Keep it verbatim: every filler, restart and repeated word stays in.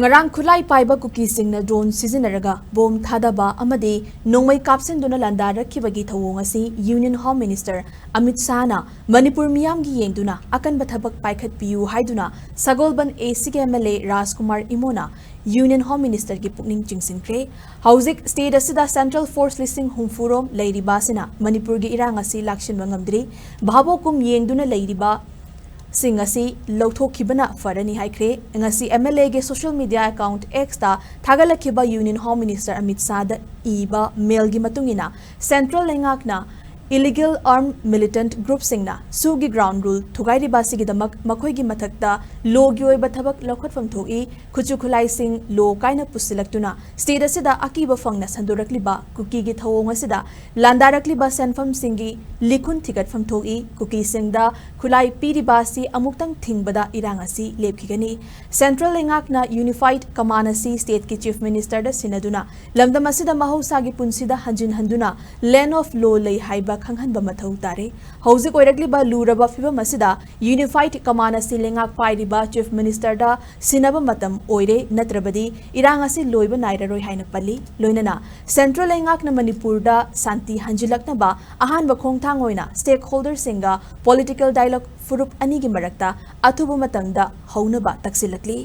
ꯉꯔꯥꯡ ꯈꯨꯠꯂꯥꯏ ꯄꯥꯏꯕ ꯀꯨꯀꯤꯁꯤꯡꯅ ꯗ꯭ꯔꯣꯟ ꯁꯤꯖꯤꯟꯅꯔꯒ ꯕꯣꯝ ꯊꯥꯗꯕ ꯑꯃꯗꯤ ꯅꯣꯡꯃꯩ ꯀꯥꯞꯁꯤꯟꯗꯨꯅ ꯂꯥꯟꯗꯥꯔꯛꯈꯤꯕꯒꯤ ꯊꯧꯑꯣꯡ ꯑꯁꯤ ꯌꯨꯅꯤꯌꯟ ꯍꯣꯝ ꯃꯤꯅꯤꯁꯇꯔ ꯑꯃꯤꯠ ꯁꯥꯍꯅ ꯃꯅꯤꯄꯨꯔ ꯃꯤꯌꯥꯝꯒꯤ ꯌꯦꯡꯗꯨꯅ ꯑꯀꯟꯕ ꯊꯕꯛ ꯄꯥꯏꯈꯠꯄꯤꯌꯨ ꯍꯥꯏꯗꯨꯅ ꯁꯒꯣꯜꯕꯟ ꯑꯦ ꯁꯤꯒꯤ ꯑꯦꯝ ꯑꯦꯜ ꯑꯦ ꯔꯥꯖꯀꯨꯃꯥꯔ ꯏꯃꯣꯅ ꯌꯨꯅꯤꯌꯟ ꯍꯣꯝ ꯃꯤꯅꯤꯁꯇꯔꯒꯤ ꯄꯨꯛꯅꯤꯡ ꯆꯤꯡꯁꯤꯟꯈ꯭ꯔꯦ꯫ ꯍꯧꯖꯤꯛ ꯁ꯭ꯇꯦꯠ ꯑꯁꯤꯗ ꯁꯦꯟꯇ꯭ꯔꯦꯜ ꯐꯣꯔꯁ ꯂꯤꯁꯤꯡ ꯍꯨꯝꯐꯨ ꯔꯣꯝ ꯂꯩꯔꯤꯕ ꯑꯁꯤꯅ ꯃꯅꯤꯄꯨꯔꯒꯤ ꯏꯔꯥꯡ ꯑꯁꯤ ꯂꯥꯛꯁꯤꯟꯕ ꯉꯝꯗ꯭ꯔꯤ꯫ ꯚꯥꯕꯣꯛꯀꯨꯝ ꯌꯦꯡꯗꯨꯅ ꯂꯩꯔꯤꯕ ꯁꯤꯡ ꯑꯁꯤ ꯂꯧꯊꯣꯛꯈꯤꯕꯅ ꯐꯔꯅꯤ ꯍꯥꯏꯈ꯭ꯔꯦ꯫ ꯉꯁꯤ ꯑꯦꯝ ꯑꯦꯜ ꯑꯦꯒꯤ ꯁꯣꯁꯤꯌꯦꯜ ꯃꯤꯗꯤꯌꯥ ꯑꯦꯀꯥꯎꯟꯠ ꯑꯦꯛꯁꯇ ꯊꯥꯒꯠꯂꯛꯈꯤꯕ ꯌꯨꯅꯤꯌꯟ ꯍꯣꯝ ꯃꯤꯅꯤꯁꯇꯔ ꯑꯃꯤꯠ ꯁꯥꯍꯗ ꯏꯕ ꯃꯦꯜꯒꯤ ꯃꯇꯨꯡ ꯏꯟꯅ, ꯁꯦꯟꯇ꯭ꯔꯦꯜ ꯂꯩꯉꯥꯛꯅ ꯏꯂꯤꯒꯦꯜ ꯑꯥꯔꯝ ꯃꯤꯂꯤꯇꯦꯟꯠ ꯒ꯭ꯔꯨꯞꯁꯤꯡꯅ ꯁꯨꯒꯤ ꯒ꯭ꯔꯥꯎꯟ ꯔꯨꯜ ꯊꯨꯒꯥꯏꯔꯤꯕ ꯑꯁꯤꯒꯤꯗꯃꯛ ꯃꯈꯣꯏꯒꯤ ꯃꯊꯛꯇ ꯂꯣꯒꯤ ꯑꯣꯏꯕ ꯊꯕꯛ ꯂꯧꯈꯠꯐꯝ ꯊꯣꯛꯏ꯫ ꯈꯨꯠꯁꯨ ꯈꯨꯠꯂꯥꯏꯁꯤꯡ ꯂꯣ ꯀꯥꯏꯅ ꯄꯨꯁꯤꯜꯂꯛꯇꯨꯅ ꯁ꯭ꯇꯦꯠ ꯑꯁꯤꯗ ꯑꯀꯤꯕ ꯐꯪꯅ ꯁꯟꯗꯣꯔꯛꯂꯤꯕ ꯀꯨꯀꯤꯒꯤ ꯊꯧꯑꯣꯡ ꯑꯁꯤꯗ ꯂꯥꯟꯗꯥꯔꯛꯂꯤꯕ ꯁꯦꯟꯐꯝꯁꯤꯡꯒꯤ ꯂꯤꯈꯨꯟ ꯊꯤꯒꯠꯐꯝ ꯊꯣꯛꯏ꯫ ꯀꯨꯀꯤꯁꯤꯡꯗ ꯈꯨꯠꯂꯥꯏ ꯄꯤꯔꯤꯕ ꯑꯁꯤ ꯑꯃꯨꯛꯇꯪ ꯊꯤꯡꯕꯗ ꯏꯔꯥꯡ ꯑꯁꯤ ꯂꯦꯞꯈꯤꯒꯅꯤ꯫ ꯁꯦꯟꯇ꯭ꯔꯦꯜ ꯂꯩꯉꯥꯛꯅ ꯌꯨꯅꯤꯐꯥꯏꯗ ꯀꯃꯥꯟ ꯑꯁꯤ ꯁ꯭ꯇꯦꯠꯀꯤ ꯆꯤꯐ ꯃꯤꯅꯤꯁꯇꯔꯗ ꯁꯤꯟꯅꯗꯨꯅ ꯂꯝꯗꯝ ꯑꯁꯤꯗ ꯃꯍꯧꯁꯥꯒꯤ ꯄꯨꯟꯁꯤꯗ ꯍꯟꯖꯤꯟ ꯍꯟꯗꯨꯅ ꯂꯦꯟꯗ ꯑꯣꯐ ꯂꯣ ꯂꯩ ꯍꯥꯏꯕ ꯈꯪꯍꯟꯕ ꯃꯊꯧ ꯇꯥꯔꯦ꯫ ꯍꯧꯖꯤꯛ ꯑꯣꯏꯔꯛꯂꯤꯕ ꯂꯨꯔꯕ ꯐꯤꯚꯝ ꯑꯁꯤꯗ ꯌꯨꯅꯤꯐꯥꯏꯗ ꯀꯃꯥꯟ ꯑꯁꯤ ꯂꯩꯉꯥꯛ ꯄꯥꯏꯔꯤꯕ ꯆꯤꯐ ꯃꯤꯅꯤꯁꯇꯔꯗ ꯁꯤꯟꯅꯕ ꯃꯇꯝ ꯑꯣꯏꯔꯦ, ꯅꯠꯇ꯭ꯔꯕꯗꯤ ꯏꯔꯥꯡ ꯑꯁꯤ ꯂꯣꯏꯕ ꯅꯥꯏꯔꯔꯣꯏ ꯍꯥꯏꯅ ꯄꯜꯂꯤ꯫ ꯂꯣꯏꯅꯅ ꯁꯦꯟꯇ꯭ꯔꯦꯜ ꯂꯩꯉꯥꯛꯅ ꯃꯅꯤꯄꯨꯔꯗ ꯁꯥꯟꯇꯤ ꯍꯟꯖꯤꯜꯂꯛꯅꯕ ꯑꯍꯥꯟꯕ ꯈꯣꯡꯊꯥꯡ ꯑꯣꯏꯅ ꯁ꯭ꯇꯦꯛ ꯍꯣꯜꯗꯔꯁꯤꯡꯒ ꯄꯣꯂꯤꯇꯤꯀꯦꯜ ꯗꯥꯏꯂꯣꯒ ꯐꯨꯔꯨꯞ ꯑꯅꯤꯒꯤ ꯃꯔꯛꯇ ꯑꯊꯨꯕ ꯃꯇꯝꯗ ꯍꯧꯅꯕ ꯇꯛꯁꯤꯜꯂꯛꯂꯤ꯫